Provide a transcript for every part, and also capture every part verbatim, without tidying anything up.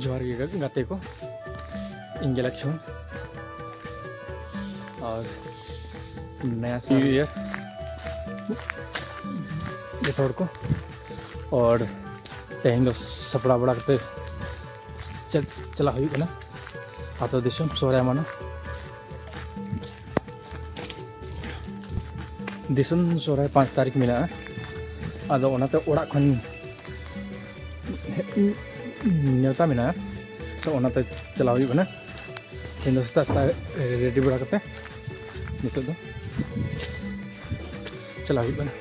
ᱡᱚᱦᱟᱨ ᱜᱮ ᱜᱟᱛᱮ ᱠᱚ, ᱤᱧ ᱜᱮ ᱞᱟᱠᱪᱷᱢᱚᱱ᱾ ᱟᱨ ᱱᱟᱭᱟ ᱥᱟᱞ ᱱᱤᱭᱩ ᱤᱭᱟᱨ ᱡᱚᱛᱚ ᱦᱚᱲ ᱠᱚ᱾ ᱟᱨ ᱛᱮᱦᱮᱧ ᱫᱚ ᱥᱟᱯᱲᱟᱣ ᱵᱟᱲᱟ ᱠᱟᱛᱮ ᱪᱟᱞᱟᱜ ᱦᱩᱭᱩᱜ ᱠᱟᱱᱟ ᱟᱛᱳ ᱫᱤᱥᱚᱢ ᱥᱚᱦᱨᱟᱭ ᱢᱟᱱᱟᱣ᱾ ᱫᱤᱥᱚᱢ ᱥᱚᱦᱨᱟᱭ ᱯᱟᱸᱪ ᱛᱟᱹᱨᱤᱠᱷ ᱢᱮᱱᱟᱜᱼᱟ, ᱟᱫᱚ ᱚᱱᱟᱛᱮ ᱚᱲᱟᱜ ᱠᱷᱚᱱ ᱱᱮᱣᱛᱟ ᱢᱮᱱᱟᱜᱼᱟ, ᱛᱚ ᱚᱱᱟᱛᱮ ᱪᱟᱞᱟᱣ ᱦᱩᱭᱩᱜ ᱠᱟᱱᱟ᱾ ᱛᱮᱦᱮᱧ ᱫᱚ ᱥᱮᱛᱟᱜ ᱥᱮᱛᱟᱜ ᱨᱮᱰᱤ ᱵᱟᱲᱟ ᱠᱟᱛᱮ ᱱᱤᱛᱚᱜ ᱫᱚ ᱪᱟᱞᱟᱣ ᱦᱩᱭᱩᱜ ᱠᱟᱱᱟ᱾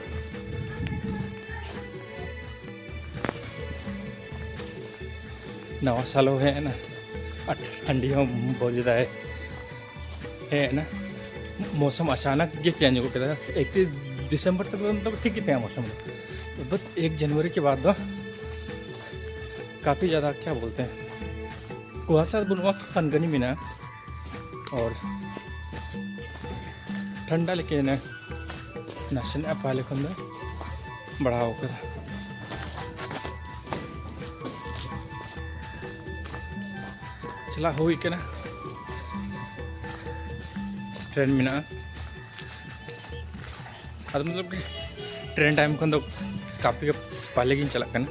ᱱᱟᱣᱟ ᱥᱟᱞ ᱦᱚᱸ ᱦᱮᱡ ᱮᱱᱟ ᱟᱨ ᱴᱷᱟᱱᱰᱤ ᱦᱚᱸ ᱵᱚᱡᱽ ᱮᱫᱟᱭ᱾ ᱦᱮᱡ ᱮᱱᱟ, ᱢᱳᱥᱚᱢ ᱟᱪᱟᱱᱟᱠ ᱜᱮ ᱪᱮᱧᱡᱽ ᱜᱚᱫ ᱠᱮᱫᱟ᱾ ᱤᱠᱛᱤᱥ ᱫᱤᱥᱚᱢᱵᱚᱨ ᱛᱮᱫᱚ ᱴᱷᱤᱠ ᱜᱮ ᱛᱟᱦᱮᱸ ᱢᱳᱥᱚᱢ ᱫᱚ, ᱵᱟᱴ ᱮᱠ ᱡᱟᱱᱩᱣᱟᱨᱤ ᱠᱮ ᱵᱟᱫ ᱫᱚ ᱠᱟᱯᱷᱤ ᱡᱟᱫᱟ ᱠᱭᱟ ᱵᱚᱞᱛᱮ ᱦᱮᱸ ᱠᱩᱣᱟᱥᱟ ᱵᱟᱹᱱᱩᱜᱼᱟ, ᱠᱷᱟᱱᱜᱟᱹᱱᱤ ᱢᱮᱱᱟᱜᱼᱟ᱾ ᱟᱨ ᱴᱷᱟᱱᱰᱟ ᱞᱮᱠᱟ ᱱᱟᱥᱮᱱᱟᱜ ᱯᱟᱦᱞᱮ ᱠᱷᱚᱱ ᱫᱚ ᱵᱟᱲᱦᱟᱣ ᱠᱟᱫᱟ᱾ ᱪᱟᱞᱟᱜ ᱦᱩᱭ ᱠᱟᱱᱟ, ᱴᱨᱮᱱ ᱢᱮᱱᱟᱜᱼᱟ᱾ ᱟᱫᱚ ᱢᱚᱛᱞᱚᱵ ᱠᱤ ᱴᱨᱮᱱ ᱴᱟᱭᱤᱢ ᱠᱷᱚᱱ ᱫᱚ ᱠᱟᱯᱷᱤ ᱜᱮ ᱯᱟᱦᱞᱮ ᱜᱤᱧ ᱪᱟᱞᱟᱜ ᱠᱟᱱᱟ,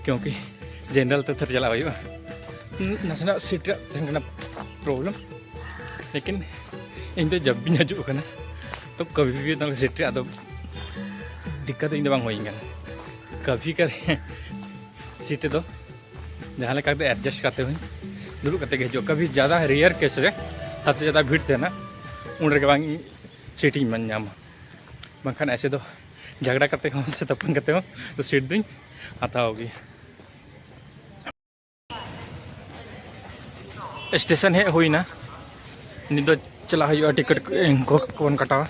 ᱠᱤᱭᱩᱸᱠᱤ ᱡᱮᱱᱟᱨᱟᱞ ᱛᱮ ᱛᱷᱚᱨ ᱪᱟᱞᱟᱜ ᱦᱩᱭᱩᱜᱼᱟ᱾ ᱱᱟᱥᱮᱱᱟᱜ ᱥᱤᱴ ᱨᱮᱭᱟᱜ ᱛᱟᱦᱮᱱ ᱠᱟᱱᱟ ᱯᱨᱚᱵᱞᱮᱢ, ᱞᱮᱠᱤᱱ ᱤᱧ ᱫᱚ ᱡᱟᱵ ᱜᱤᱧ ᱦᱤᱡᱩᱜ ᱠᱟᱱᱟ, ᱛᱚ ᱠᱟᱵᱷᱤ ᱵᱷᱤ ᱛᱚ ᱥᱤᱴ ᱨᱮᱭᱟᱜ ᱫᱚ ᱫᱤᱠᱠᱟᱛ ᱤᱧ ᱫᱚ ᱵᱟᱝ ᱦᱩᱭ ᱠᱟᱱᱟ᱾ ᱠᱟᱵᱷᱤ ᱠᱟᱨᱮ ᱥᱤᱴ ᱨᱮᱫᱚ ᱡᱟᱦᱟᱸ ᱞᱮᱠᱟ ᱠᱟᱛᱮ ᱮᱰᱡᱟᱥᱴ ᱠᱟᱛᱮ ᱦᱚᱸᱧ ᱫᱩᱲᱩᱵ ᱠᱟᱛᱮ ᱜᱮ ᱦᱤᱡᱩᱜᱼᱟ᱾ ᱠᱟᱵᱷᱤ ᱡᱟᱫᱟ ᱨᱮᱭᱟᱨ ᱠᱮᱥ ᱨᱮ ᱥᱟᱵᱥᱮ ᱡᱟᱫᱟ ᱵᱷᱤᱲ ᱛᱟᱦᱮᱱᱟ, ᱩᱱ ᱨᱮᱜᱮ ᱵᱟᱝ ᱥᱤᱴ ᱤᱧ ᱧᱟᱢᱟ, ᱵᱟᱝᱠᱷᱟᱱ ᱮᱥᱮ ᱫᱚ ᱡᱷᱟᱜᱽᱲᱟ ᱠᱟᱛᱮ ᱦᱚᱸ ᱥᱮ ᱛᱟᱯᱟᱢ ᱠᱟᱛᱮ ᱦᱚᱸ ᱥᱤᱴ ᱫᱚᱧ ᱦᱟᱛᱟᱣ ᱜᱮᱭᱟ᱾ ᱥᱴᱮᱥᱚᱱ ᱦᱮᱡ ᱦᱩᱭᱱᱟ, ᱱᱤᱛ ᱫᱚ ᱪᱟᱞᱟᱜ ᱦᱩᱭᱩᱜᱼᱟ, ᱴᱤᱠᱤᱴ ᱠᱚ ᱠᱚᱵᱚᱱ ᱠᱟᱴᱟᱣᱟ᱾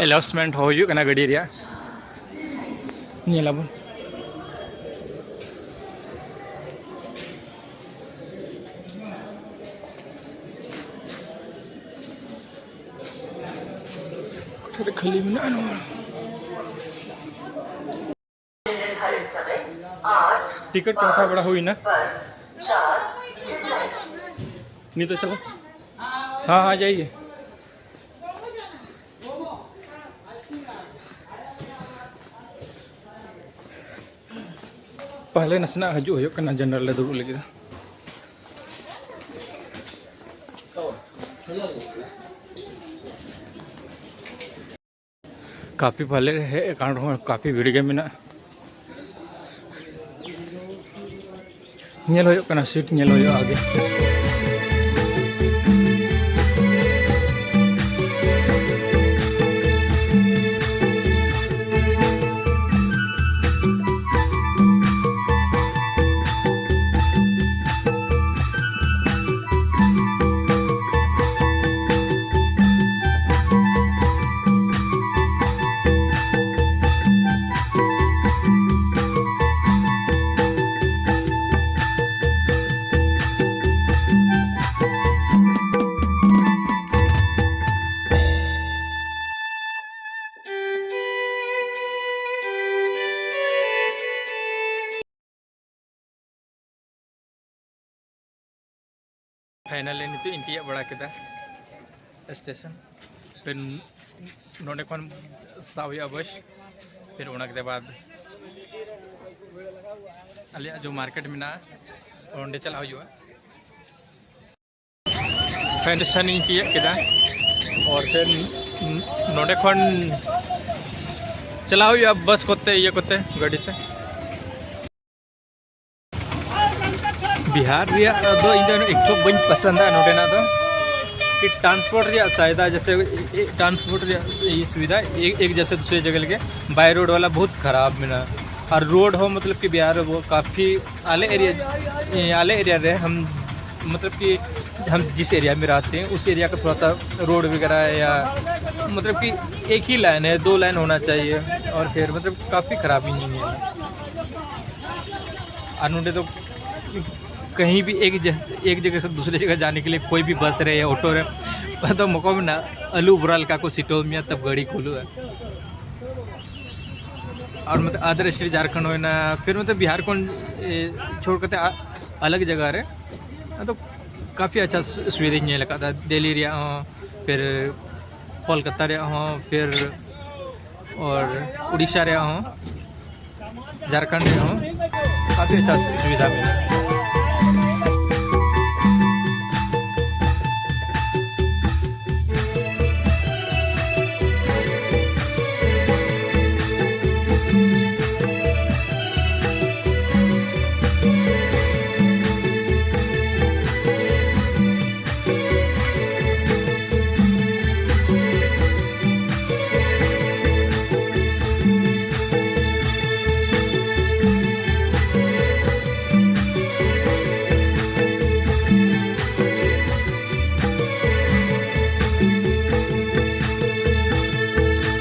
ᱮᱞᱟᱣᱩᱱᱥᱢᱮᱱᱴ ᱦᱚᱸ ᱦᱩᱭᱩᱜ ᱠᱟᱱᱟ ᱜᱟᱹᱰᱤ ᱨᱮᱭᱟᱜ, ᱧᱮᱞ ᱟᱵᱚᱱ᱾ ᱠᱷᱟᱹᱞᱤ ᱢᱮᱱᱟᱜᱼᱟ ᱱᱚᱣᱟ᱾ ᱴᱤᱠᱤᱴ ᱠᱚ ᱦᱟᱛᱟᱣ ᱵᱟᱲᱟ ᱦᱩᱭᱱᱟ᱾ ᱱᱤᱛᱚᱜ ᱪᱟᱞᱟᱜ, ᱦᱮᱸ, ᱦᱮᱸ, ᱡᱟᱭᱜᱮ᱾ ᱯᱟᱦᱞᱮ ᱱᱟᱥᱮᱱᱟᱜ ᱦᱤᱡᱩᱜ ᱦᱩᱭᱩᱜ ᱠᱟᱱᱟ ᱡᱮᱱᱟᱨᱮᱞ ᱨᱮ ᱫᱩᱲᱩᱵ ᱞᱟᱹᱜᱤᱫ ᱫᱚ᱾ ᱠᱟᱹᱯᱤ ᱯᱟᱦᱞᱮ ᱨᱮ ᱦᱮᱡ ᱟᱠᱟᱱ ᱨᱮᱦᱚᱸ ᱠᱟᱹᱯᱤ ᱵᱷᱤᱲ ᱜᱮ ᱢᱮᱱᱟᱜᱼᱟ᱾ ᱧᱮᱞ ᱦᱩᱭᱩᱜ ᱠᱟᱱᱟ, ᱥᱤᱴ ᱧᱮᱞ ᱦᱩᱭᱩᱜᱼᱟ ᱟᱜᱮ᱾ ᱯᱷᱟᱭᱱᱟᱞᱤ ᱱᱤᱛᱚᱜ ᱤᱧ ᱛᱤᱭᱟᱹᱜ ᱵᱟᱲᱟ ᱠᱮᱫᱟ ᱥᱴᱮᱥᱚᱱ᱾ ᱯᱷᱤᱨ ᱱᱚᱰᱮ ᱠᱷᱚᱱ ᱥᱟᱵ ᱦᱩᱭᱩᱜᱼᱟ ᱵᱟᱥ, ᱯᱷᱤᱨ ᱚᱱᱟ ᱠᱮᱫᱮ ᱵᱟᱫ ᱟᱞᱮᱭᱟᱜ ᱡᱚ ᱢᱟᱨᱠᱮᱴ ᱢᱮᱱᱟᱜᱼᱟ, ᱚᱸᱰᱮ ᱪᱟᱞᱟᱜ ᱦᱩᱭᱩᱜᱼᱟ᱾ ᱯᱷᱮᱱ ᱥᱴᱮᱥᱚᱱ ᱤᱧ ᱛᱤᱭᱟᱹᱜ ᱠᱮᱫᱟ, ᱟᱨ ᱯᱷᱤᱨ ᱱᱚᱰᱮ ᱠᱷᱚᱱ ᱪᱟᱞᱟᱣ ᱦᱩᱭᱩᱜᱼᱟ ᱵᱟᱥ ᱠᱚᱛᱮ, ᱤᱭᱟᱹ ᱠᱚᱛᱮ, ᱜᱟᱹᱰᱤ ᱛᱮ᱾ ᱵᱤᱦᱟᱨ ᱨᱮᱭᱟᱜ ᱫᱚ ᱤᱧ ᱫᱚ ᱮᱠᱴᱩ ᱵᱟᱹᱧ ᱯᱚᱥᱚᱱᱫᱟ ᱱᱚᱰᱮᱱᱟᱜ ᱫᱚ, ᱠᱤ ᱴᱨᱟᱱᱥᱯᱳᱨᱴ ᱨᱮᱭᱟᱜ ᱥᱟᱭᱫᱟ, ᱡᱮᱥᱮ ᱴᱨᱟᱱᱥᱯᱳᱨᱴ ᱨᱮᱭᱟᱜ ᱥᱩᱵᱤᱫᱷᱟ ᱮᱠ ᱡᱮᱥᱮ ᱫᱩᱥᱨᱮ ᱡᱟᱭᱜᱟ ᱞᱮᱠᱟ, ᱵᱟᱭ ᱨᱳᱰ ᱣᱟᱞᱟ ᱵᱚᱦᱩᱛ ᱠᱷᱟᱨᱟᱯ ᱢᱮᱱᱟᱜᱼᱟ᱾ ᱟᱨ ᱨᱳᱰ ᱦᱚᱸ ᱢᱚᱛᱞᱚᱵ ᱠᱤ ᱵᱤᱦᱟᱨ ᱨᱮ ᱠᱟᱯᱷᱤ ᱟᱞᱮ ᱮᱨᱤᱭᱟ, ᱟᱞᱮ ᱮᱨᱤᱭᱟ ᱨᱮ ᱦᱟᱢ ᱢᱚᱛᱞᱚᱵ ᱠᱤ ᱦᱟᱢ ᱡᱤᱥ ᱮᱨᱤᱭᱟ ᱢᱮ ᱨᱦᱛᱮ ᱦᱮ ᱩᱥ ᱮᱨᱤᱭᱟ ᱠᱟ ᱛᱷᱚᱲᱟ ᱥᱟ ᱨᱳᱰ ᱣᱟᱜᱮᱨᱟ ᱭᱟ ᱢᱚᱛᱞᱚᱵ ᱠᱤ ᱮᱠ ᱦᱤ ᱞᱟᱭᱤᱱ ᱦᱮ, ᱫᱳ ᱞᱟᱭᱤᱱ ᱦᱳᱱᱟ ᱪᱟᱦᱤᱭᱮ, ᱟᱨ ᱯᱷᱤᱨ ᱢᱚᱛᱞᱚᱵ ᱠᱟᱯᱷᱤ ᱠᱷᱟᱨᱟᱯ ᱦᱤ ᱱᱟᱦᱤ ᱦᱮ᱾ ᱟᱨ ᱱᱚᱰᱮ ᱫᱚ ᱠᱟᱦᱤ ᱵᱷᱤ ᱮᱠ ᱡᱟᱭᱜᱟ ᱥᱮ ᱫᱩᱥᱨᱮ ᱡᱟᱭᱜᱟ ᱡᱟᱱᱮ ᱠᱮ ᱞᱤᱭᱮ ᱠᱳᱭ ᱵᱷᱤ ᱵᱟᱥ ᱨᱮ ᱭᱟ ᱚᱴᱳ ᱨᱮ ᱢᱚᱠᱟ ᱢᱮᱱᱟᱜᱼᱟ᱾ ᱟᱹᱞᱩ ᱵᱚᱨᱟ ᱞᱮᱠᱟ ᱠᱚ ᱥᱤᱴᱟᱹᱣ ᱢᱮᱭᱟ, ᱛᱟᱵ ᱜᱟᱹᱰᱤ ᱠᱩᱞᱟᱹᱜᱼᱟ᱾ ᱟᱨ ᱢᱚᱛᱞᱚᱵ ᱟᱫᱟᱨ ᱥᱴᱮᱴ, ᱡᱷᱟᱨᱠᱷᱚᱸᱰ ᱦᱩᱭᱱᱟ, ᱯᱷᱤᱨ ᱢᱚᱛᱞᱚᱵ ᱵᱤᱦᱟᱨ ᱠᱷᱚᱱ, ᱮ, ᱪᱷᱳᱲ ᱠᱟᱛᱮ ᱟ-, ᱟᱞᱟᱜᱽ ᱡᱟᱭᱜᱟ ᱨᱮ, ᱟᱫᱚ ᱠᱟᱯᱷᱤ ᱟᱪᱪᱷᱟ ᱥᱩ-, ᱥᱩᱵᱤᱫᱷᱟᱧ ᱧᱮᱞ ᱟᱠᱟᱫᱟ᱾ ᱫᱤᱞᱞᱤ ᱨᱮᱭᱟᱜ ᱦᱚᱸ, ᱯᱷᱤᱨ ᱠᱳᱞᱠᱟᱛᱟ ᱨᱮᱭᱟᱜ ᱦᱚᱸ, ᱯᱷᱤᱨ ᱚᱨ ᱩᱲᱤᱥᱥᱟ ᱨᱮᱭᱟᱜ ᱦᱚᱸ, ᱡᱷᱟᱨᱠᱷᱚᱸᱰ ᱨᱮᱭᱟᱜ ᱦᱚᱸ ᱠᱟᱯᱷᱤ ᱟᱪᱪᱷᱟ ᱥᱩᱵᱤᱫᱷᱟ ᱢᱮᱱᱟᱜᱼᱟ᱾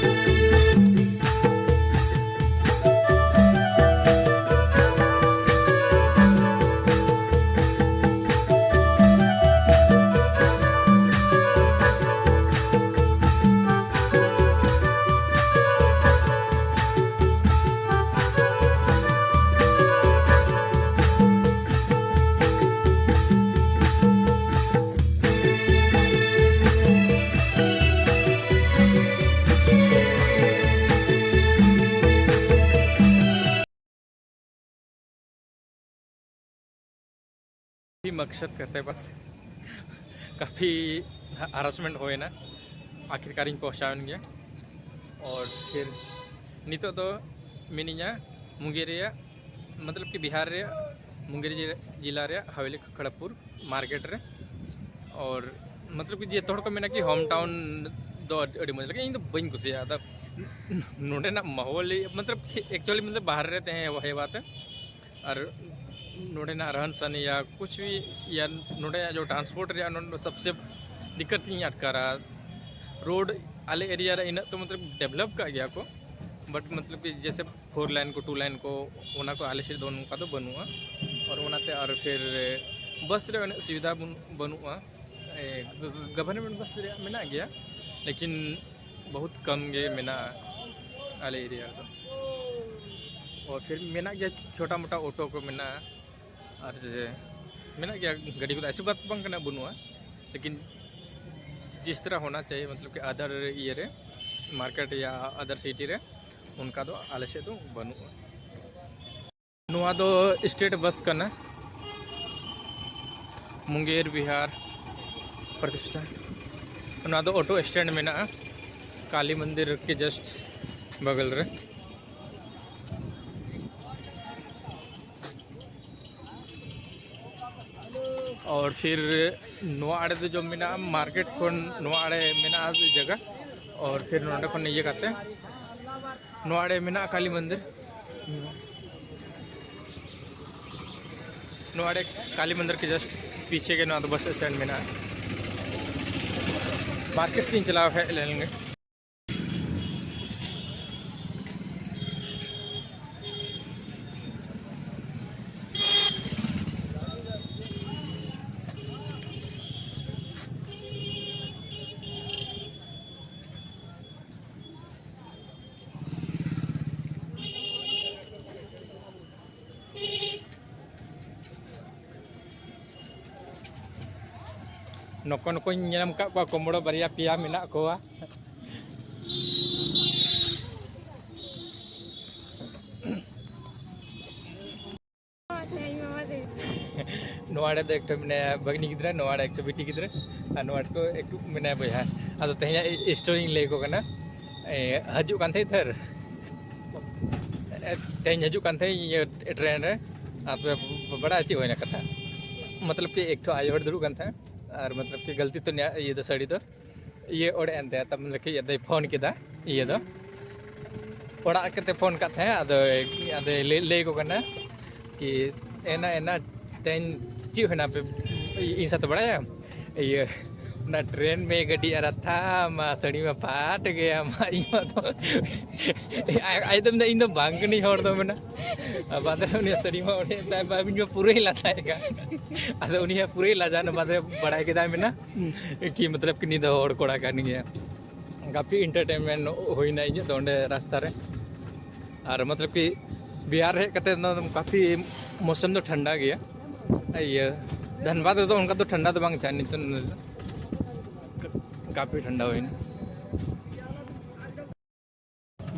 ᱢᱚᱠᱥᱚᱫ ᱠᱟᱛᱮ ᱵᱟᱥ ᱠᱟᱯᱷᱤ ᱦᱟᱨᱟᱥᱢᱮᱱᱴ ᱦᱩᱭᱱᱟ, ᱟᱠᱷᱤᱨᱠᱟᱨᱤᱧ ᱯᱚᱦᱪᱟᱣᱮᱱ ᱜᱮᱭᱟ᱾ ᱚᱨ ᱯᱷᱤᱨ ᱱᱤᱛᱚᱜ ᱫᱚ ᱢᱤᱱᱟᱹᱧᱟ ᱢᱩᱝᱜᱮᱨ ᱨᱮᱭᱟᱜ, ᱢᱚᱛᱞᱚᱵ ᱠᱤ ᱵᱤᱦᱟᱨ ᱨᱮᱭᱟᱜ ᱢᱩᱝᱜᱮᱨ ᱡᱮ-, ᱡᱮᱞᱟ ᱨᱮᱭᱟᱜ ᱦᱟᱣᱮᱞᱤ ᱠᱷᱚᱲᱜᱽᱯᱩᱨ ᱢᱟᱨᱠᱮᱴ ᱨᱮ᱾ ᱚᱨ ᱢᱚᱛᱞᱚᱵ ᱠᱤ ᱡᱚᱛᱚ ᱦᱚᱲ ᱠᱚ ᱢᱮᱱᱟ ᱠᱤ ᱦᱳᱢ ᱴᱟᱣᱩᱱ ᱫᱚ ᱟᱹᱰᱤ, ᱟᱹᱰᱤ ᱢᱚᱡᱽ, ᱞᱮᱠᱤᱱ ᱤᱧ ᱫᱚ ᱵᱟᱹᱧ ᱠᱩᱥᱤᱭᱟᱜᱼᱟ᱾ ᱟᱫᱚ ᱱᱚᱰᱮᱱᱟᱜ ᱢᱟᱦᱚᱞ, ᱢᱚᱛᱞᱚᱵ ᱠᱤ ᱮᱠᱪᱩᱭᱮᱞᱤ ᱢᱚᱛᱞᱚᱵ ᱵᱟᱦᱨᱮ ᱨᱮ ᱛᱟᱦᱮᱸ ᱦᱮᱣᱟ ᱛᱮ, ᱟᱨ ᱱᱚᱰᱮᱱᱟᱜ ᱨᱟᱦᱟᱱ ᱥᱟᱱᱤᱭᱟ ᱠᱩᱪ ᱵᱷᱤ ᱭᱟ ᱱᱚᱰᱮ ᱡᱚ ᱴᱨᱟᱱᱥᱯᱳᱨᱴ ᱨᱮᱭᱟᱜ ᱱᱚᱰᱮ ᱥᱚᱵᱥᱮ ᱫᱤᱠᱠᱟᱛ ᱤᱧ ᱟᱴᱠᱟᱨᱟ᱾ ᱨᱳᱰ ᱟᱞᱮ ᱮᱨᱤᱭᱟ ᱨᱮ ᱤᱱᱟᱹᱜ ᱛᱚ ᱢᱚᱛᱞᱚᱵ ᱰᱮᱵᱷᱞᱚᱯ ᱠᱟᱜ ᱜᱮᱭᱟ ᱠᱚ, ᱵᱟᱴ ᱢᱚᱛᱞᱚᱵ ᱠᱤ ᱡᱮᱥᱮ ᱯᱷᱳᱨ ᱞᱟᱭᱤᱱ ᱠᱚ, ᱴᱩ ᱞᱟᱭᱤᱱ ᱠᱚ, ᱚᱱᱟ ᱠᱚ ᱟᱞᱮ ᱥᱮᱫ ᱫᱚ ᱱᱚᱝᱠᱟ ᱫᱚ ᱵᱟᱹᱱᱩᱜᱼᱟ᱾ ᱟᱨ ᱚᱱᱟᱛᱮ ᱟᱨ ᱯᱷᱤᱨ ᱵᱟᱥ ᱨᱮ ᱩᱱᱟᱹᱜ ᱥᱩᱵᱤᱫᱷᱟ ᱵᱟᱹᱱᱩᱜ, ᱵᱟᱹᱱᱩᱜᱼᱟ᱾ ᱮ, ᱜᱚ-, ᱜᱚ-, ᱜᱚᱵᱷᱚᱨᱱᱢᱮᱱᱴ ᱵᱟᱥ ᱨᱮᱭᱟᱜ ᱢᱮᱱᱟᱜ ᱜᱮᱭᱟ, ᱞᱮᱠᱤᱱ ᱵᱚᱦᱩᱛ ᱠᱚᱢ ᱜᱮ ᱢᱮᱱᱟᱜᱼᱟ ᱟᱞᱮ ᱮᱨᱤᱭᱟ ᱨᱮᱫᱚ᱾ ᱟᱨ ᱯᱷᱤᱨ ᱢᱮᱱᱟᱜ ᱜᱮᱭᱟ, ᱪᱷᱳᱴᱟ ᱢᱳᱴᱟ ᱚᱴᱳ ᱠᱚ ᱢᱮᱱᱟᱜᱼᱟ, ᱟᱨ ᱢᱮᱱᱟᱜ ᱜᱮᱭᱟ ᱜᱟᱹᱰᱤ ᱠᱚᱫᱚ᱾ ᱮᱥᱤ ᱵᱟᱛ ᱵᱟᱝ ᱠᱟᱱᱟ ᱵᱟᱹᱱᱩᱜᱼᱟ, ᱞᱮᱠᱤᱱ ᱡᱤᱥ ᱛᱟᱨᱟ ᱦᱳᱱᱟ ᱪᱟᱦᱤᱭᱮ, ᱢᱚᱛᱞᱚᱵ ᱠᱤ ᱟᱫᱟᱨ ᱤᱭᱟᱹ ᱨᱮ, ᱢᱟᱨᱠᱮᱴ ᱭᱟ ᱟᱫᱟᱨ ᱥᱤᱴᱤ ᱨᱮ ᱚᱱᱠᱟ ᱫᱚ ᱟᱞᱮ ᱥᱮᱫ ᱫᱚ ᱵᱟᱹᱱᱩᱜᱼᱟ᱾ ᱱᱚᱣᱟ ᱫᱚ ᱥᱴᱮᱴ ᱵᱟᱥ ᱠᱟᱱᱟ, ᱢᱩᱝᱜᱮᱨ ᱵᱤᱦᱟᱨ ᱯᱨᱚᱛᱤᱥᱴᱷᱟᱱ᱾ ᱱᱚᱣᱟ ᱫᱚ ᱚᱴᱳ ᱥᱴᱮᱱᱰ ᱢᱮᱱᱟᱜᱼᱟ ᱠᱟᱞᱤ ᱢᱚᱱᱫᱤᱨ ᱠᱮ ᱡᱟᱥᱴ ᱵᱟᱜᱚᱞ ᱨᱮ᱾ ᱟᱨ ᱯᱷᱤᱨ ᱱᱚᱣᱟ ᱟᱲᱮ ᱫᱚ ᱡᱚᱢ ᱢᱮᱱᱟᱜᱼᱟ, ᱢᱟᱨᱠᱮᱴ ᱠᱷᱚᱱ ᱱᱚᱣᱟ ᱟᱲᱮ ᱢᱮᱱᱟᱜᱼᱟ ᱡᱟᱭᱜᱟ᱾ ᱟᱨ ᱯᱷᱤᱨ ᱱᱚᱰᱮ ᱠᱷᱚᱱ ᱤᱭᱟᱹ ᱠᱟᱛᱮ ᱱᱚᱣᱟ ᱟᱲᱮ ᱢᱮᱱᱟᱜᱼᱟ ᱠᱟᱞᱤ ᱢᱚᱱᱫᱤᱨ᱾ ᱱᱚᱣᱟ ᱟᱲᱮ ᱠᱟᱞᱤ ᱢᱚᱱᱫᱤᱨ ᱠᱮ ᱡᱟᱥᱴ ᱯᱤᱪᱷᱮ ᱜᱮ ᱱᱚᱣᱟ ᱫᱚ ᱵᱟᱥ ᱥᱴᱮᱱᱰ ᱢᱮᱱᱟᱜᱼᱟ᱾ ᱢᱟᱨᱠᱮᱴ ᱥᱮᱫ ᱤᱧ ᱪᱟᱞᱟᱣ ᱦᱮᱡ ᱞᱮᱱ ᱜᱮ᱾ ᱱᱩᱠᱩ ᱱᱩᱠᱩᱧ ᱧᱮᱞ ᱟᱠᱟᱫ ᱠᱚᱣᱟ, ᱠᱩᱢᱵᱽᱲᱩ ᱵᱟᱨᱭᱟ ᱯᱮᱭᱟ ᱢᱮᱱᱟᱜ ᱠᱚᱣᱟ᱾ ᱱᱚᱣᱟ ᱨᱮᱫᱚ ᱮᱠᱴᱩ ᱢᱮᱱᱟᱭᱟ ᱵᱷᱟᱹᱜᱽᱱᱤ ᱜᱤᱫᱽᱨᱟᱹ, ᱱᱚᱣᱟ ᱨᱮ ᱮᱠᱴᱩ ᱵᱤᱴᱤ ᱜᱤᱫᱽᱨᱟᱹ, ᱟᱨ ᱱᱚᱣᱟ ᱨᱮ ᱮᱠᱴᱩ ᱢᱮᱱᱟᱭᱟ ᱵᱚᱭᱦᱟ᱾ ᱟᱫᱚ ᱛᱮᱦᱮᱧᱟᱜ ᱥᱴᱳᱨᱤᱧ ᱞᱟᱹᱭ ᱟᱠᱚ ᱠᱟᱱᱟ᱾ ᱮ, ᱦᱤᱡᱩᱜ ᱠᱟᱱ ᱛᱟᱦᱮᱸᱫ ᱛᱷᱟᱹᱨ, ᱮ, ᱛᱮᱦᱮᱧ ᱦᱤᱡᱩᱜ ᱠᱟᱱ ᱛᱟᱦᱮᱸᱫ ᱤᱭᱟᱹ ᱴᱨᱮᱱ ᱨᱮ᱾ ᱟᱯᱮ ᱵᱟᱲᱟᱭᱟ ᱪᱮᱫ ᱦᱩᱭᱱᱟ ᱠᱟᱛᱷᱟ? ᱢᱚᱛᱞᱚᱵ ᱠᱤ ᱮᱠᱴᱩ ᱟᱭᱳ ᱦᱚᱲ ᱫᱩᱲᱩᱵ ᱠᱟᱱ ᱛᱟᱦᱮᱸᱫ, ᱟᱨ ᱢᱚᱛᱞᱚᱵ ᱠᱤ ᱜᱟᱹᱞᱛᱤ ᱛᱮ ᱱᱤᱭᱟᱹ ᱤᱭᱟᱹ ᱫᱚ ᱥᱟᱹᱲᱤ ᱫᱚ ᱤᱭᱟᱹ ᱚᱲᱮᱡ ᱮᱱ ᱛᱟᱭᱟ, ᱛᱟᱨ ᱢᱟᱱᱮ ᱠᱤ ᱟᱫᱚᱭ ᱯᱷᱳᱱ ᱠᱮᱫᱟ ᱤᱭᱟᱹ ᱫᱚ, ᱚᱲᱟᱜ ᱠᱟᱛᱮ ᱯᱷᱳᱱ ᱠᱟᱫ ᱛᱟᱦᱮᱸᱫ, ᱟᱫᱚ ᱟᱫᱚᱭ ᱞᱟᱹᱭ, ᱞᱟᱹᱭ ᱟᱠᱚ ᱠᱟᱱᱟ ᱠᱤ ᱮᱱᱟ, ᱮᱱᱟ ᱛᱮᱦᱮᱧ ᱪᱮᱫ ᱦᱩᱭᱱᱟ ᱟᱯᱮ ᱤᱧ ᱥᱟᱶᱛᱮ ᱵᱟᱲᱟᱭᱟᱢ? ᱤᱭᱟᱹ ᱚᱱᱟ ᱴᱨᱮᱱ ᱢᱮ ᱜᱟᱹᱰᱤ ᱟᱨ ᱛᱷᱟ ᱢᱟ ᱥᱟᱹᱲᱤ ᱢᱟ ᱯᱷᱟᱴ ᱜᱮᱭᱟ ᱢᱟ, ᱤᱧ ᱢᱟ ᱫᱚ ᱟᱡ ᱟᱡ ᱫᱚ ᱢᱮᱱᱫᱟ, "ᱤᱧ ᱫᱚ ᱵᱟᱝ ᱠᱟᱹᱱᱟᱹᱧ ᱦᱚᱲ ᱫᱚ", ᱢᱮᱱᱟ᱾ ᱟᱨ ᱵᱟᱫᱽ ᱨᱮ ᱩᱱᱤᱭᱟᱜ ᱥᱟᱹᱲᱤ ᱢᱟ ᱚᱲᱮᱡ ᱮᱱ ᱛᱟᱭ, ᱵᱟ, ᱤᱧ ᱢᱟ ᱯᱩᱨᱟᱹᱭ ᱞᱟᱸᱫᱟᱭᱮᱫ ᱠᱟᱱ᱾ ᱟᱫᱚ ᱩᱱᱤᱭᱟᱜ ᱯᱩᱨᱟᱹᱭ ᱞᱟᱡᱟᱣ ᱮᱱᱟ, ᱵᱟᱫᱽ ᱨᱮ ᱵᱟᱲᱟᱭ ᱠᱮᱫᱟᱭ, ᱢᱮᱱᱟ ᱠᱤ ᱢᱚᱛᱞᱚᱵ ᱠᱤ ᱱᱩᱭ ᱫᱚ ᱦᱚᱲ ᱠᱚᱲᱟ ᱠᱟᱱ ᱜᱮᱭᱟ᱾ ᱠᱟᱯᱷᱤ ᱮᱱᱴᱟᱨᱴᱮᱱᱢᱮᱱᱴ ᱦᱩᱭᱱᱟ ᱤᱧᱟᱹᱜ ᱫᱚ ᱚᱸᱰᱮ ᱨᱟᱥᱛᱟ ᱨᱮ᱾ ᱟᱨ ᱢᱚᱛᱞᱚᱵ ᱠᱤ ᱵᱤᱦᱟᱨ ᱦᱮᱡ ᱠᱟᱛᱮ ᱫᱚ ᱠᱟᱯᱷᱤ ᱢᱳᱥᱚᱢ ᱫᱚ ᱴᱷᱟᱱᱰᱟ ᱜᱮᱭᱟ᱾ ᱤᱭᱟᱹ ᱫᱷᱟᱱᱵᱟᱫᱽ ᱨᱮᱫᱚ ᱚᱱᱠᱟ ᱫᱚ ᱴᱷᱟᱱᱰᱟ ᱫᱚ ᱵᱟᱝ ᱛᱟᱦᱮᱸ ᱱᱤᱛᱚᱜ ᱫᱚ᱾ ᱠᱟᱯᱷᱤ ᱴᱷᱟᱱᱰᱟ ᱦᱩᱭᱱᱟ᱾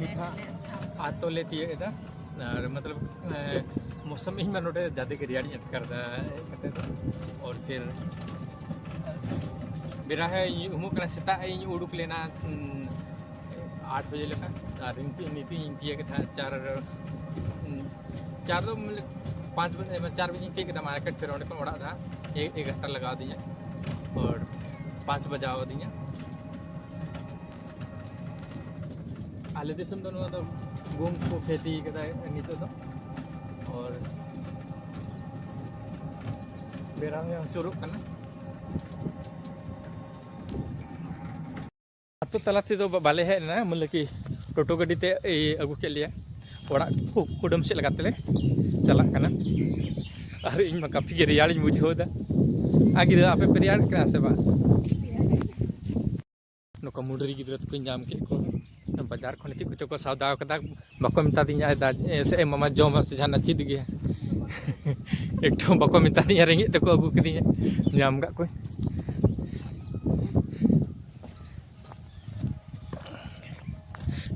ᱱᱤᱛ ᱦᱟᱸᱜ ᱟᱛᱳ ᱞᱮ ᱛᱤᱭᱳᱜ ᱮᱫᱟ᱾ ᱟᱨ ᱢᱚᱛᱞᱚᱵ ᱢᱳᱥᱚᱢ ᱤᱧ ᱢᱟ ᱱᱚᱰᱮ ᱡᱟᱫᱮ ᱜᱮ ᱨᱮᱭᱟᱲᱤᱧ ᱟᱴᱠᱟᱨ ᱮᱫᱟ ᱦᱮᱡ ᱠᱟᱛᱮ ᱫᱚ᱾ ᱚᱨ ᱯᱷᱤᱨ ᱵᱮᱨᱟ ᱦᱚᱸ ᱤᱧ ᱩᱢᱩᱜ ᱠᱟᱱᱟ, ᱥᱮᱛᱟᱜ ᱤᱧ ᱩᱰᱩᱠ ᱞᱮᱱᱟ ᱩᱸ, ᱟᱴ ᱵᱟᱡᱮ ᱞᱮᱠᱟ᱾ ᱟᱨ ᱱᱤᱛᱚᱜ ᱱᱤᱛᱚᱜ ᱤᱧ ᱛᱤᱭᱳᱜ ᱠᱮᱫᱟ ᱪᱟᱨ ᱩᱸ, ᱪᱟᱨ ᱫᱚ ᱢᱟᱱᱮ ᱯᱟᱸᱪ ᱵᱟᱡᱮ ᱢᱟᱱᱮ ᱪᱟᱨ ᱵᱟᱡᱮᱧ ᱛᱤᱭᱳᱜ ᱠᱮᱫᱟ ᱢᱟᱨᱠᱮᱴ ᱯᱷᱮᱨ ᱚᱸᱰᱮ ᱠᱷᱚᱱ ᱚᱲᱟᱜ ᱫᱚ ᱦᱟᱸᱜ ᱮ- ᱮᱜᱟᱨᱚᱴᱟ ᱞᱟᱜᱟᱣ ᱫᱤᱧᱟ᱾ ᱟᱨ ᱯᱟᱸᱪ ᱵᱟᱡᱟᱣ ᱫᱤᱧᱟ᱾ ᱟᱞᱮ ᱫᱤᱥᱚᱢ ᱫᱚ ᱱᱚᱣᱟ ᱫᱚ ᱜᱩᱦᱩᱢ ᱠᱚ ᱠᱷᱮᱛᱤ ᱠᱟᱫᱟ ᱱᱤᱛᱚᱜ ᱫᱚ᱾ ᱟᱨ ᱵᱮᱨᱟ ᱦᱚᱸ ᱦᱟᱹᱥᱩᱨᱚᱜ ᱠᱟᱱᱟ᱾ ᱟᱛᱳ ᱛᱟᱞᱟ ᱛᱮᱫᱚ ᱵᱟ- ᱵᱟᱞᱮ ᱦᱮᱡ ᱞᱮᱱᱟ, ᱢᱟᱱᱮ ᱠᱤ ᱴᱳᱴᱳ ᱜᱟᱹᱰᱤ ᱛᱮ ᱮᱭ ᱟᱹᱜᱩ ᱠᱮᱫ ᱞᱮᱭᱟ᱾ ᱚᱲᱟᱜ ᱠᱩ- ᱠᱩᱰᱟᱹᱢ ᱥᱮᱫ ᱞᱮᱠᱟ ᱛᱮᱞᱮ ᱪᱟᱞᱟᱜ ᱠᱟᱱᱟ᱾ ᱟᱨ ᱤᱧ ᱢᱟ ᱠᱟᱯᱷᱤ ᱜᱮ ᱨᱮᱭᱟᱲᱤᱧ ᱵᱩᱡᱷᱟᱹᱣ ᱮᱫᱟ᱾ ᱟᱨ ᱜᱤᱫᱽᱨᱟᱹ, ᱟᱯᱮ ᱯᱮ ᱨᱮᱭᱟᱲ ᱠᱟᱱᱟ ᱥᱮ ᱵᱟᱝ? ᱱᱚᱝᱠᱟ ᱢᱩᱰᱨᱤ ᱜᱤᱫᱽᱨᱟᱹ ᱛᱟᱠᱚᱧ ᱧᱟᱢ ᱠᱮᱫ ᱠᱚᱣᱟ᱾ ᱵᱟᱡᱟᱨ ᱠᱷᱚᱱ ᱪᱮᱫ ᱠᱚᱪᱚ ᱠᱚ ᱥᱟᱣᱫᱟ ᱠᱟᱫᱟ, ᱵᱟᱠᱚ ᱢᱮᱛᱟ ᱫᱤᱧᱟ, "ᱫᱟ-, ᱮ, ᱥᱮ ᱮ ᱢᱟᱢᱟ ᱡᱚᱢᱟ ᱥᱮ ᱡᱟᱦᱟᱱᱟᱜ ᱪᱮᱫ ᱜᱮ?" ᱮᱠᱴᱩ ᱵᱟᱠᱚ ᱢᱮᱛᱟ ᱫᱤᱧᱟ, ᱨᱮᱸᱜᱮᱡ ᱛᱮᱠᱚ ᱟᱹᱜᱩ ᱠᱤᱫᱤᱧᱟ, ᱧᱟᱢ ᱠᱟᱜ ᱠᱚᱣᱟᱧ᱾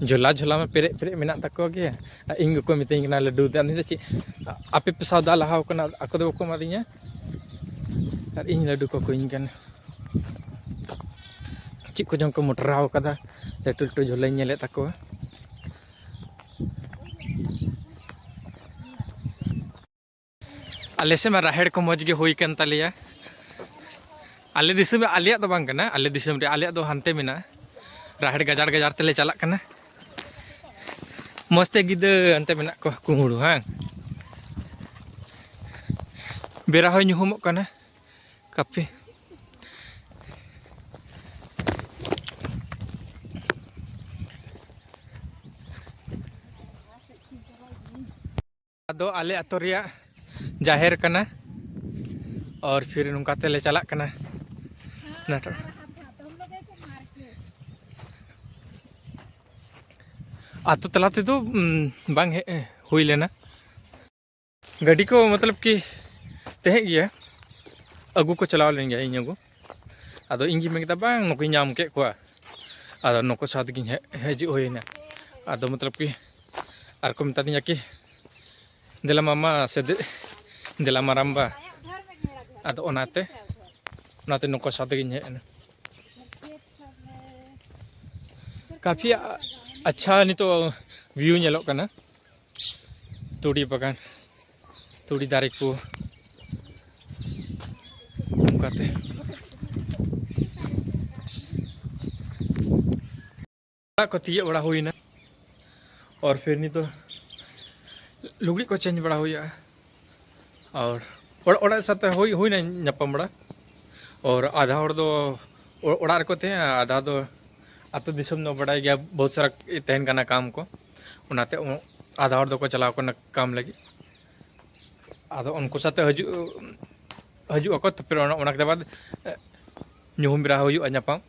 ᱡᱷᱚᱞᱟ ᱡᱷᱚᱞᱟ ᱢᱟ ᱯᱮᱨᱮᱡ ᱯᱮᱨᱮᱡ ᱢᱮᱱᱟᱜ ᱛᱟᱠᱚ ᱜᱮ᱾ ᱟᱨ ᱤᱧ ᱜᱮᱠᱚ ᱢᱤᱛᱟᱹᱧ ᱠᱟᱱᱟ, "ᱞᱟᱹᱰᱩ ᱫᱮ", ᱟᱫᱚᱧ ᱫᱚ ᱪᱮᱫ, ᱟᱯᱮ ᱯᱮ ᱥᱟᱣᱫᱟ ᱞᱟᱦᱟᱣ ᱠᱟᱱᱟ, ᱟᱠᱚ ᱫᱚ ᱵᱟᱠᱚ ᱮᱢᱟᱫᱤᱧᱟ᱾ ᱟᱨ ᱤᱧ ᱞᱟᱹᱰᱩ ᱠᱚ ᱠᱚᱧ ᱠᱟᱱᱟ᱾ ᱪᱮᱫ ᱠᱚ ᱪᱚᱝ ᱠᱚ ᱢᱚᱴᱨᱟᱣ ᱠᱟᱫᱟ, ᱞᱟᱹᱴᱩ ᱞᱟᱹᱴᱩ ᱡᱷᱚᱞᱟᱧ ᱧᱮᱞᱮᱫ ᱛᱟᱠᱚᱣᱟ᱾ ᱟᱞᱮ ᱥᱮᱫ ᱢᱟ ᱨᱟᱦᱮᱲ ᱠᱚ ᱢᱚᱡᱽ ᱜᱮ ᱦᱩᱭ ᱠᱟᱱ ᱛᱟᱞᱮᱭᱟ᱾ ᱟᱞᱮ ᱫᱤᱥᱚᱢ ᱨᱮ, ᱟᱞᱮᱭᱟᱜ ᱫᱚ ᱵᱟᱝ ᱠᱟᱱᱟ, ᱟᱞᱮ ᱫᱤᱥᱚᱢ ᱨᱮ, ᱟᱞᱮᱭᱟᱜ ᱫᱚ ᱦᱟᱱᱛᱮ ᱢᱮᱱᱟᱜᱼᱟ᱾ ᱨᱟᱦᱮᱲ ᱜᱟᱡᱟᱲ ᱜᱟᱡᱟᱲ ᱛᱮᱞᱮ ᱪᱟᱞᱟᱜ ᱠᱟᱱᱟ᱾ ᱢᱚᱡᱽ ᱛᱮ ᱜᱤᱫᱟᱹ ᱦᱟᱱᱛᱮ ᱢᱮᱱᱟᱜ ᱠᱚᱣᱟ ᱠᱩᱢᱵᱽᱲᱩ, ᱦᱟᱝ? ᱵᱮᱨᱟ ᱦᱚᱸᱭ ᱧᱩᱦᱩᱢᱚᱜ ᱠᱟᱱᱟ᱾ ᱠᱟᱯᱷᱤ᱾ ᱟᱫᱚ ᱟᱞᱮ ᱟᱛᱳ ᱨᱮᱭᱟᱜ ᱡᱟᱦᱮᱨ ᱠᱟᱱᱟ᱾ ᱟᱨ ᱯᱷᱤᱨ ᱱᱚᱝᱠᱟ ᱛᱮᱞᱮ ᱪᱟᱞᱟᱜ ᱠᱟᱱᱟ᱾ ᱱᱟᱴᱚ-, ᱟᱛᱳ ᱛᱟᱞᱟ ᱛᱮᱫᱚ ᱵᱟᱝ ᱦᱮᱡ ᱦᱩᱭ ᱞᱮᱱᱟ᱾ ᱜᱟᱹᱰᱤ ᱠᱚ ᱢᱚᱛᱞᱚᱵ ᱠᱤ ᱛᱟᱦᱮᱸ ᱜᱮᱭᱟ, ᱟᱹᱜᱩ ᱠᱚ ᱪᱟᱞᱟᱣ ᱞᱮᱱ ᱜᱮᱭᱟ ᱤᱧ ᱟᱹᱜᱩ᱾ ᱟᱫᱚ ᱤᱧ ᱜᱮ ᱢᱮᱱ ᱠᱮᱫᱟ, ᱵᱟᱝ, ᱱᱩᱠᱩᱧ ᱧᱟᱢ ᱠᱮᱫ ᱠᱚᱣᱟ᱾ ᱟᱫᱚ ᱱᱩᱠᱩ ᱥᱟᱶ ᱛᱮᱜᱤᱧ ᱦᱮᱡ ᱦᱤᱡᱩᱜ ᱦᱩᱭᱱᱟ᱾ ᱟᱫᱚ ᱢᱚᱛᱞᱚᱵ ᱠᱤ ᱟᱨ ᱠᱚ ᱢᱮᱛᱟ ᱫᱤᱧᱟ ᱠᱤ, ᱫᱮᱞᱟ ᱢᱟᱢᱟ ᱥᱮ ᱫᱮ- ᱫᱮᱞᱟ ᱢᱟᱨᱟᱢᱵᱟ᱾ ᱟᱫᱚ ᱚᱱᱟᱛᱮ ᱚᱱᱟᱛᱮ ᱱᱩᱠᱩ ᱥᱟᱶ ᱛᱮᱜᱤᱧ ᱦᱮᱡ ᱮᱱᱟ᱾ ᱠᱟᱯᱷᱤ ᱟ- ᱟᱪᱪᱷᱟ ᱱᱤᱛᱚᱜ ᱵᱷᱤᱭᱩ ᱧᱮᱞᱚᱜ ᱠᱟᱱᱟ᱾ ᱛᱩᱲᱤ ᱵᱟᱜᱟᱱ, ᱛᱩᱲᱤ ᱫᱟᱨᱮ ᱠᱚ ᱚᱱᱠᱟᱛᱮ᱾ ᱚᱲᱟᱜ ᱠᱚ ᱛᱤᱭᱳᱜ ᱵᱟᱲᱟ ᱦᱩᱭᱱᱟ᱾ ᱟᱨ ᱯᱷᱤᱨ ᱱᱤᱛᱚᱜ ᱞᱩᱜᱽᱲᱤᱡ ᱠᱚ ᱪᱮᱧᱡᱽ ᱵᱟᱲᱟ ᱦᱩᱭᱩᱜᱼᱟ᱾ ᱟᱨ ᱚᱲᱟᱜ ᱚᱲᱟᱜ ᱥᱟᱶᱛᱮ ᱦᱩᱭ ᱦᱩᱭᱱᱟ ᱧᱟᱯᱟᱢ ᱵᱟᱲᱟ᱾ ᱟᱨ ᱟᱫᱷᱟ ᱦᱚᱲ ᱫᱚ ᱚᱲᱟᱜ ᱨᱮᱠᱚ ᱛᱟᱦᱮᱸᱱᱟ, ᱟᱫᱷᱟ ᱫᱚ ᱟᱹᱛᱩ ᱫᱤᱥᱚᱢ ᱫᱚ ᱵᱟᱲᱟᱭ ᱜᱮᱭᱟ, ᱵᱚᱦᱩᱛ ᱥᱟᱨᱟ ᱛᱟᱦᱮᱱ ᱠᱟᱱᱟ ᱠᱟᱢ ᱠᱚ᱾ ᱚᱱᱟᱛᱮ ᱟᱫᱷᱟ ᱦᱚᱲ ᱫᱚᱠᱚ ᱪᱟᱞᱟᱣ ᱠᱟᱱᱟ ᱠᱟᱢ ᱞᱟᱹᱜᱤᱫ᱾ ᱟᱫᱚ ᱩᱱᱠᱩ ᱥᱟᱛᱮ ᱦᱤᱡᱩᱜ ᱦᱤᱡᱩᱜ ᱟᱠᱚ, ᱛᱟᱨᱯᱚᱨᱮ ᱚᱱᱟ ᱚᱱᱟ ᱠᱟᱛᱮ ᱵᱟᱫ ᱧᱩᱦᱩᱢ ᱵᱮᱲᱟ ᱦᱩᱭᱩᱜᱼᱟ ᱧᱟᱯᱟᱢ᱾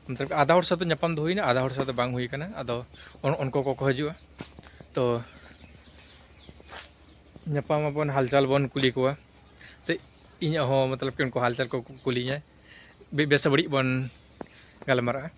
ᱢᱚᱛᱞᱚᱵ ᱟᱫᱷᱟ ᱦᱚᱲ ᱥᱟᱛᱮ ᱧᱟᱯᱟᱢ ᱫᱚ ᱦᱩᱭᱱᱟ, ᱟᱫᱷᱟ ᱦᱚᱲ ᱥᱟᱛᱮ ᱵᱟᱝ ᱦᱩᱭ ᱠᱟᱱᱟ᱾ ᱟᱫᱚ ᱩᱱᱠᱩ ᱠᱚᱠᱚ ᱦᱤᱡᱩᱜᱼᱟ, ᱛᱚ ᱧᱟᱯᱟᱢ ᱟᱵᱚᱱ, ᱦᱟᱞᱪᱟᱞ ᱵᱚᱱ ᱠᱩᱞᱤ ᱠᱚᱣᱟ, ᱥᱮ ᱤᱧᱟᱹᱜ ᱦᱚᱸ ᱢᱚᱛᱞᱚᱵ ᱠᱤ ᱩᱱᱠᱩ ᱦᱟᱞᱪᱟᱞ ᱠᱚ ᱠᱩᱞᱤᱧᱟ, ᱵᱮᱥ ᱵᱟᱹᱲᱤᱡ ᱵᱚᱱ ᱜᱟᱞᱢᱟᱨᱟᱜᱼᱟ᱾